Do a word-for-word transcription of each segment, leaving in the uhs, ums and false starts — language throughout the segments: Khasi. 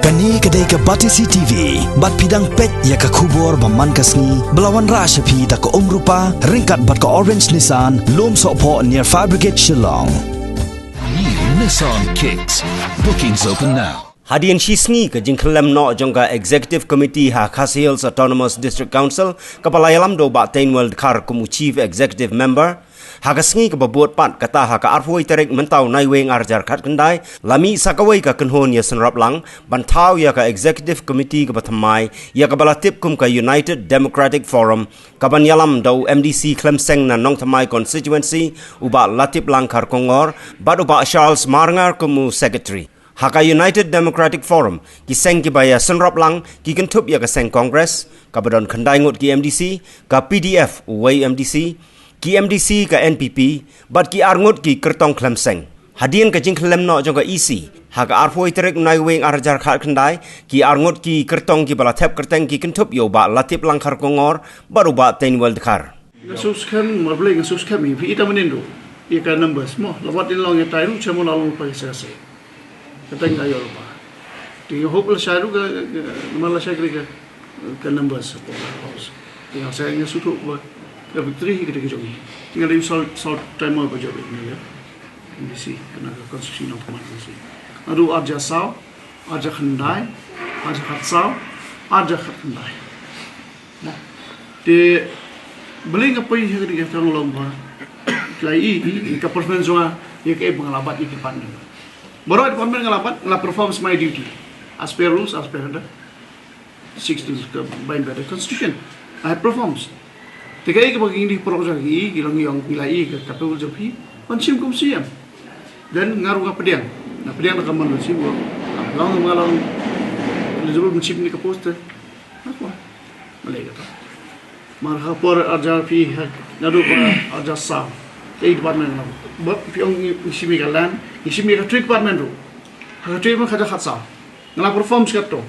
Kane ka dei ka Batesi T V, bad phi dang peit ïa ka khubor ba man ka sngi, ba la wanrah sha phi da ka Umrupa, ryngkat bad ka Orange Nissan, Lumsohphoh near Fire Brigade Shillong. New Nissan Kicks. Bookings open now. Hadien shi sngi ka jingkhyllem noh jong ka Executive Committee ha Khasi Hills Autonomous District Council, kaba la ïalam da u Bah Teinwell Dkhar kum u Chief Executive Member. Ha ka sngi kaba bud pat, kata ha ka arphew tarik mynta u Naiwieng arhajar khatkhyndai, la mih sa kawei ka kynhun ïasynrop lang ban thaw ïa ka Executive Committee kaba thymmai, ïa kaba la tip kum ka United Democratic Forum, kaban ïalam da u M D C khlem seng na Nongthymmai Constituency, u Bah Latiplang Kharkongor, bad u Bah Charles Marngar kum u Secretary. Ha ka United Democratic Forum, ki seng kiba ïasynrop lang ki kynthup ïa ka seng Congress, kaba don khyndai ngut ki M D C, ka P D F uwei M D C, ki M D C ka N P P, bad ki ar ngut ki kyrtong khlem seng. Hadien ka jingkhyllem noh jong ka E C ha ka arphew tarik u Naiwieng arhajar khatkhyndai, ki ar ngut ki kyrtong kiba la thep kyrteng ki kynthup ïa u Bah Latiplang Kharkongor bad u Bah Teinwell Dkhar. Nga sngewskhem, marblei nga sngewskhem ïa phi ita mynnin ruh ïa ka numbers mo. La wat in long ïa tai ruh, shem mo la long pa ïa sa se. Ka teng ka ïoh pa. Te nga hope la shai ruh ka, ka, ka, namar la shai ka, ka, ka numbers po. Te nga sa nga sngewthuh ba ka victory hi ka dei ka jong ngi. Te nga dei u salt, salt timer ba jong ngi ïa. M D C, kane ka constituency Nongthymmai constituency. Naduh arhajar saw, arhajar khyndai, arhajar khatsaw, arhajar khatkhyndai. Te balei nga poi ha kane ka tang long ba, la i, i ka performance jong nga ïa kaei ba nga la bat ïa ki department. Baroh department nga la bat, nga la perform my duty as per rules, as per the sixteen, ka bind by the constitution. I performs. Te kaei kaba ngi dei paralok jong ngi, ki long, ngi ong ngi la i ka, ka pyrshah jong phi ban shim kum C M. Then nga ruh nga pdiang, nga pdiang da ka mon ban shim. Nga long, nga long eligible ban shim ïa ka post te. Nga kwah. Balei kata? Mar ha por arhajar phi ha, naduh ba arhajar saw. Te i department nga. Ba phi ong ngi, ngi shim ïa ka land, ngi shim ïa ka trade department ruh. Ha ka trade department arhajar khatsaw. Nga la perform sha kato.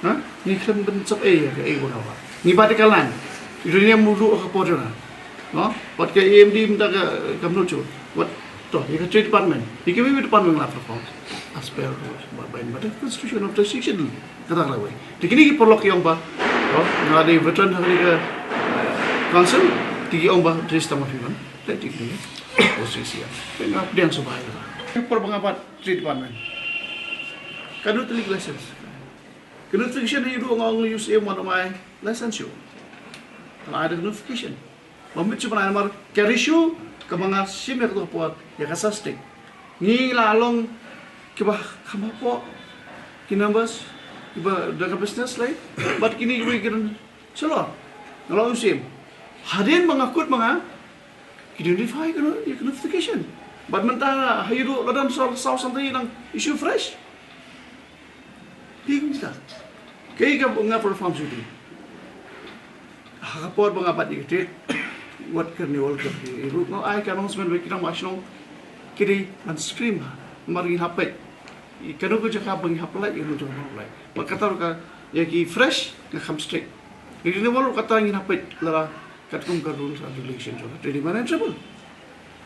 Ha? Ngi khlem ban sap ei, ei ba nga ba. Ngi bat ïa ka land. Ïa ka niam mulu ha ka por jong nga. No? Wat ka A M D mynta ka, ka mut shuh. Wat to, ïa ka trade department. Ïa ka trade department nga la perform. As per rules, ba, bind by the constitution of the jurisdiction. Kata ka la wei. Te kine ki paralok ki ong ba, oh, nga dei veteran ha kane ka, eh, council, te ki ong ba, te sdang ma phi ban. Te te kine. O C C ya. Te nga pdiang suba ïa kata. Por ba nga bat trade department. Ka dei ka liquor license. Ka notification hi ruh nga ong ïa u C M wan ong ai license shuh. Ka la ai da ka notification. Ba mut shuh ban ai namar ka issue kaba nga shim ïa kato ka por ïa ka sastik. Ngi la long kiba kham hapoh ki numbers kiba da ka business lei. Bad kine kiwei ki don shalor. Nga la ong ïa u C M. Hadien ba nga kut ma nga ki identify ka no-, ïa ka notification. Bad mynta ha ïa ruh la don saw, saw santai nang issue fresh. Hi kumta. Kaei kaba nga perform shuh te. Ha ka por ba nga bat ïa ka trade, wat ka renewal ka ïa ruh nga ai ka announcement ba ki nang ba shnong ki dei ban scream ha. Namar ngin hap peit ïa kano ka jaka ba ngin hap lait, ïa kano ka jaka ba ngin hap lait. Bad kata ruh ka ïa ki fresh nga kham strict. Ïa ki renewal ruh kata ngin hap peit lada katkum ka rules and regulation jong ka trade environment.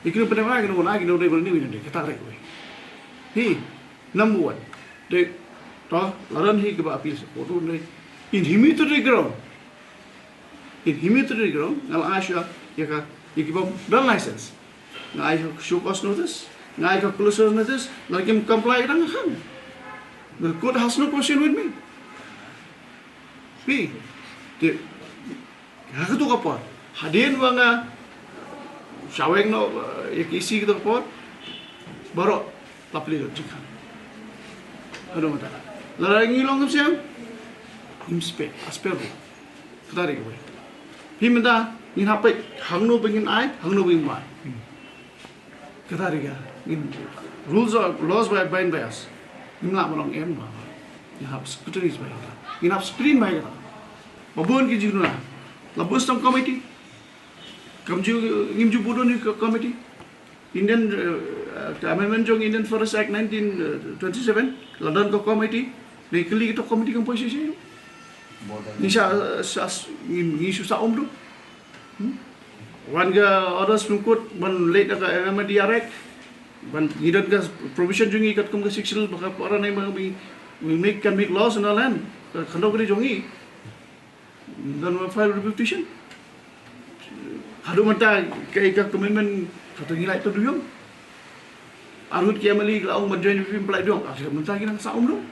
Ïa kino pyndonkam, ïa kino, ïa kino dei ban renew, ïa kino dei, kata ka dei kawei. Hi, number one. Dei, to, la don hi kaba appeal support ruh dei. In himitu dei ground. In himitu dei ground, nga la ai shuwa ïa ka, ïa ki bym don license. Nga ai show cause notice, nga ai ka closure notice, lada kim comply ka dang khang. The court has no question with me. Pi, te, ha kato ka por, hadien ba nga shaweng noh, eh, ïa ka E C kato ka por, baroh la plie lut jingkhang. Haduh mynta. Lada ngi long kum shem, ngim speh, asper ruh. Kata dei kawei. Phi mynta, ngin hap peit, hangno ba ngin ai, hangno ba ngim ai. Kata dei ka, ngin rules or laws by, bind by us. Ngim lah ban ong em ba. Ngin hap scrutinize bha ïa kata. Ngin hap screen bha ïa kata. Ba bun ki jingduna. La bun sdang committee. Kam ju, ngim ju bud don ïa ka committee. Indian, eh, ka amendment jong Indian Forest Act nineteen twenty-seven. La don ka committee. Dei kylli kito committee kam poi shisha. Ngi sha, sha, ngi, ngi shu sa um tu. Hmm? Wan ka order Supreme Court ban leit da ka M M D R Act. Ban ngi don ka provision jong ngi katkum ka Sixth Schedule ba ka para ne ba ngi We make, can make laws in our land. Ka khyndew ka dei jong ngi. Don ma file review petition. Haduh mynta ka, ka commitment kata ngi lait to duyong. Arngut ki M L A la ong ban join review pynlait duyong. Akhir mynta ngi nang sa um dong.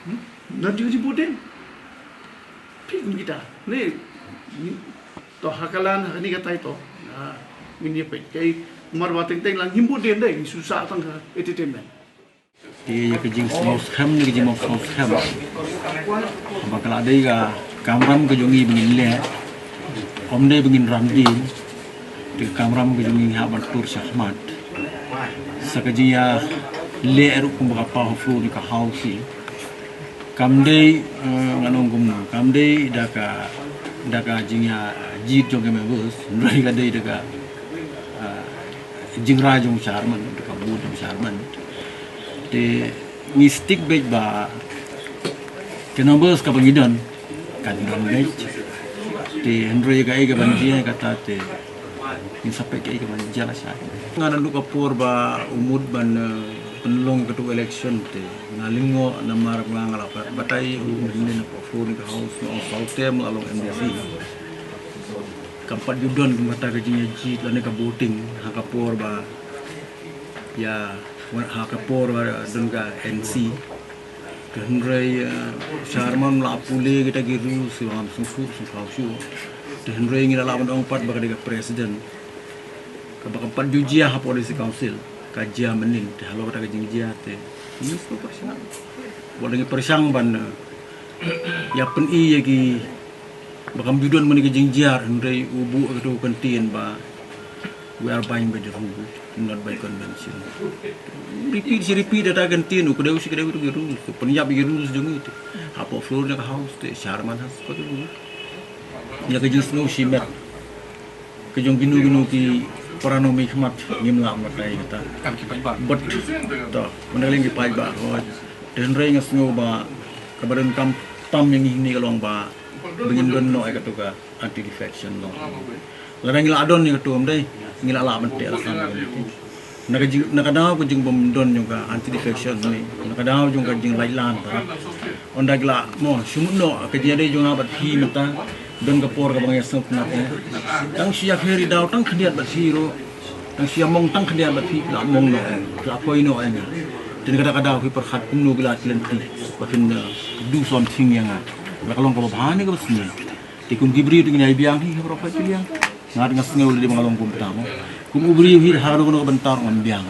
Hmm? Nan jing jing buten. Phi kum kita. Ni, ni, to hakalan, hakani katai to. Ah, ngin ïa peit. Kai mar ba teng teng lang himbut den dei, ngi susah tang ka entertainment. Te ïa ka jingsngew skhem ne ka jingbym sngew skhem. Haba ka la dei ka kamram ka jong ngi ba ngin leh. Ym dei ba ngin ram dien. Te ka kamram ka jong ngi hap ban tur shakhmat. Sa ka jingïaleh ruh kumba ka paw ha floor ne ka house hi. Kam dei, eh, ngan ong kumno, kam dei da ka, da ka jingïajied jong ka members, hynrei ka dei da ka, eh, jingrai jong chairman, da ka vote jong chairman. Te ngi stick beit ba ka numbers kaba ngi don, kan don beit. Te hynrei kaei kaban jia kata te ngin sa peit kaei kaban jia lashai. Nga naduh ka por ba u mut ban, eh, pynlong katu election te nga lyngngoh namar ba nga la batai u mut ne na pyrthei ka house, nga ong saw term la long M D C. Kam pat ju don kumta ka jingïajied lane ka voting ha ka por ba, ïa, ha ka por ba don ka N C. Te hynrei, eh, chairman la pule kita ki rules, ngam sngewthuh, sngewthuh shuh. Te hynrei ngi la lah ban ong pat ba ka dei ka president kaba kam pat ju jia hapoh District Council, ka jia mynnin, te halor kata ka jingjia te ngi sngewthuh pyrshang. Wat ngi pyrshang ban, eh, ïa pyni ïa ki ba kam ju don mynne ka jingjia, hynrei u buh katu ka kyntien ba we are bound by the rule, not by convention. Repeat shi repeat kata ka kyntien, u kdew shi kdew katu ki rules, to pynïap ïa ki rules jong ngi te. Hapoh floor ne ka house te chairman has pa ki rules. Ïa ka jingsngew shimet ka jong kino kino ki para nongmihkhmat ngim lah ban batai kata. Kam ki paidbah. But to, mynta ka liang ki paidbah, hooid. Te hynrei nga sngew ba kaba donkam tam ïa ngi hangne ka long ba ba ngin don noh ïa katu ka anti defection law. Lada ngi la don ïa katu, ym dei ngi la lah ban teh la kan. Na ka jing, na ka daw ka jingbym don jong ka anti defection ne, na ka daw jong ka jinglait lan, ynda ki la, mo, shu mut noh ka jingïadei jong nga bad phi mynta, don ka por kaba nga ïasnoh na phi. Tang shu ïapher i daw tang khyndiat bad phi ruh. Tang shu ïamong tang khyndiat bad phi, la mong noh, la poi noh ïa nga. Te na kata ka daw phi pyrkhat kumno ki la lynti ba phin, eh, do something ïa nga. La ka long kaba bha ne kaba sniew. Te kum ki briew te ngin ïai biang hi ha baroh phi ki liang. Nga te nga sngew lei ba nga long kumta mo. Kum u briew hi ha kano kano ka bynta ruh ngam biang.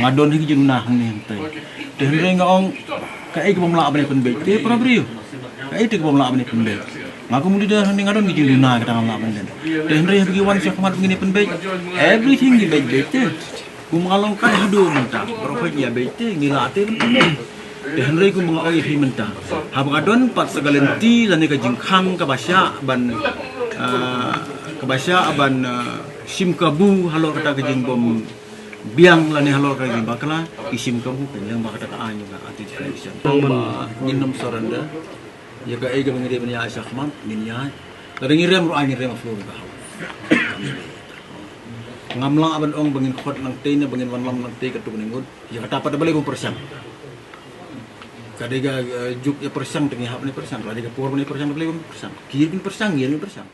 Nga don hi ki jingduna hangne hangtai. Te hynrei nga ong kaei kaba ym lah ban ïa pynbeit te para briew. Kaei te kaba ym lah ban ïa pynbeit. Nga kum u leader hangne nga don ki jingduna kata ngam lah ban len. Te hynrei haba ki wan shakhmat ba ngin ïa pynbeit, everything ngi beit beit te. Kum nga long kai haduh mynta, baroh phi ngi ïa beit te, ngi lah te ban pynbeit. Te hynrei kum nga ong ïa phi mynta, haba ka don pat sa ka lynti lane ka jingkhang kaba shah ban, ah, kaba shah ban, ah, shim kabu halor kata ka jingbym biang lane halor kata ka jingbakla, ki shim kabu pynlong ba kata ka aiñ ka anti defamation. Ba ngin ym surrender. Ïa kaei kaba ngi dei ban ïa shakhmat ngin ïa. Lada ngi rem ruh ai ngin rem ha floor ka house. Ngam lah ban ong ba ngin khot nangtei ne ba ngin wanlam nangtei katto katne ngut. Ïa kata pat da balei ban pyrshang. Ka dei ka, eh, juk ïa pyrshang te ngi hap ban ïa pyrshang. Ka dei ka por ban ïa pyrshang da balei ban pyrshang. Ki ïa ban pyrshang, ïa ban pyrshang.